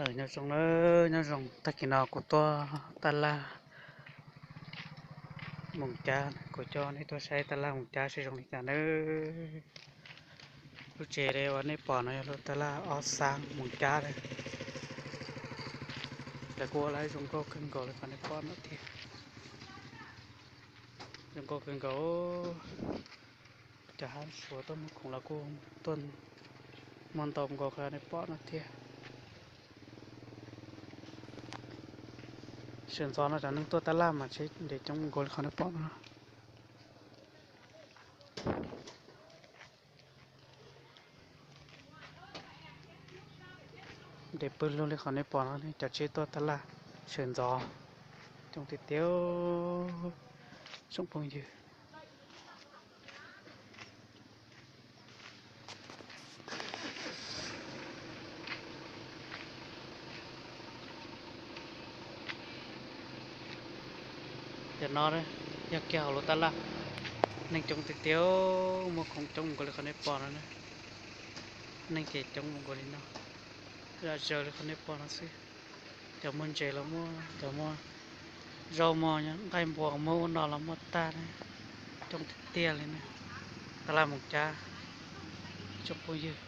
Nyob zoo na, nyob zoo, tag kis no kuv tuaj taj laj Moos Cab, kuv coj nej tuaj saib taj laj Moos Cab seb zoo li cas nawb. Lub tsev uas nej pom no yog lub taj laj ob xab Moos Cab na. Lawv kuj ua lawm zoo nkauj kawg nkaus li qhov nej pom no thiab. Zoo nkauj kawg nkaus. Cov hab Suav tuaj muag khoom los kuj tuaj muag ntau nkaus qhov nej pom no thiab. Sawv ntxov no cov neeg tuaj taj laj mas tsheb nres coob nkaus li qhov nej pom no. Nres pawg lug li qhov nej pom no, cov tsheb tuaj taj laj sawv ntxov coob tiag tiag, tsoom phooj ywg. Cov no yog kiag hauv lub taj laj, neeg coob tiag tiag, muag khoom coob nkaus li qhov nej pom no na. Neeg ces coob nkaus li no, zom zaws li qhov nej pom no xwb. Cov muag ntses los muaj, cov muag zaub, muag nqaij npua, muag ub no los muaj tag na, coob tiag tiag li na. Taj laj Moos Cab, tsoom phooj ywg,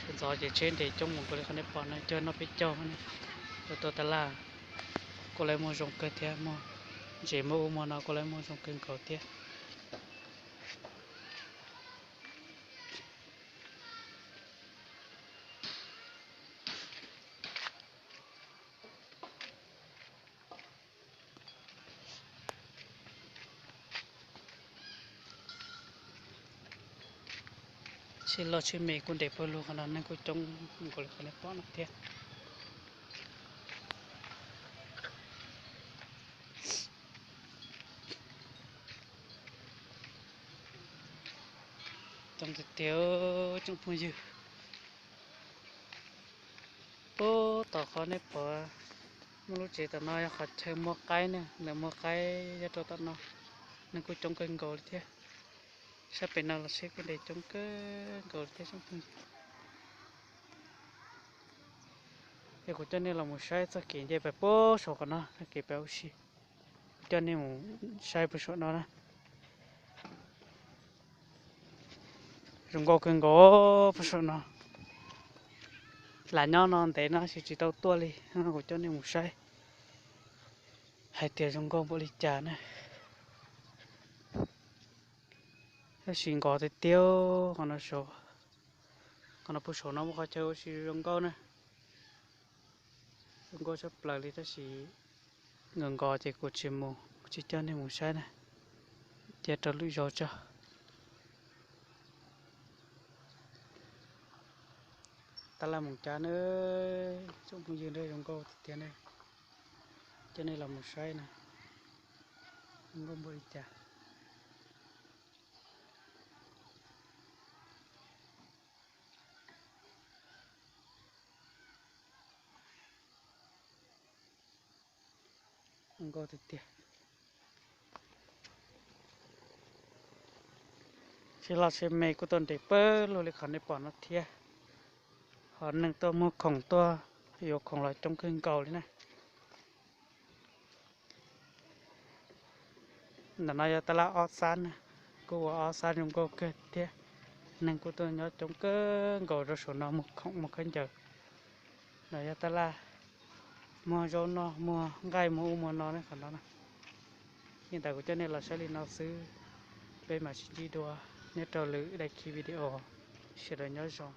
sawv ntxov ces tsheb nres coob nkaus li qhov nej pom no, cuag noj peb caug ne. Lawv tuaj taj laj kuj lawv muag zoo kawg thiab, muag ntses muag ub muag no kuj lawv muag zoo kawg nkaus thiab. Tsheb loj tsheb me kuj nres pawg lug qhov no, neeg kuj coob nkaus li qhov nej pom no thiab. Coob tiag tiag, tsoom phooj ywg. Puag tom qhov nej pom muaj lub tsev tom no yog qhov chaw muag qaib ne, lawv muag qaib nyob rau tom no, neeg kuj coob kawg nkaus li thiab. Sab pem no los tsheb kuj nres coob kawg nkaus li thiab tsoom phooj ywg. Ces kuv coj nej los mus saib txoj kev nce pem puag saum qhov no, txoj kev pem ua si. Kuv coj nej mus saib puag saum no na. Zoo nkauj kawg nkaus puag saum no. Lam nyob no ntev no tsis tsis tau tuaj li, kuv coj nej mus saib hais tias zoo nkauj npaum li cas na. Tab sis nkos tiag tiag, qhov no saud, qhov no puag saum no muaj qhov chaw ua si zoo nkauj na. Zoo nkauj tshaj plaws li tab sis nkos nkos ces kuv tsis mus, kuv tsis coj nej mus saib na. Cia rau lwm zaus tso. Taj laj Moos Cab na, tsoom phooj ywg, zoo nkauj tiag tiag ne. Coj nej los mus saib na, zoo nkauj npaum li cas. Zoo nkauj tiag tiag. Tsheb loj tsheb me kuj tuaj nres pawg lug li qhov nej pom no thiab. Ho neeg tuaj muag khoom tuaj yuav khoom los coob kawg nkaus li na. Ntawm no yog taj laj ob xab na, kuj ua ob xab zoo nkauj kawg thiab. Neeg kuj tuaj nyob coob kawg nkaus rau saum no muag khoom muag khaub ncaws. No yog taj laj muag zaub noj, muag nqaij, muag ub muag no ne qhov no na. Yeej ntawd kuv coj nej los saib li no xwb, peb mam sib ntsib dua nyob rau lwm daim khi video. Sawv daws nyob zoo.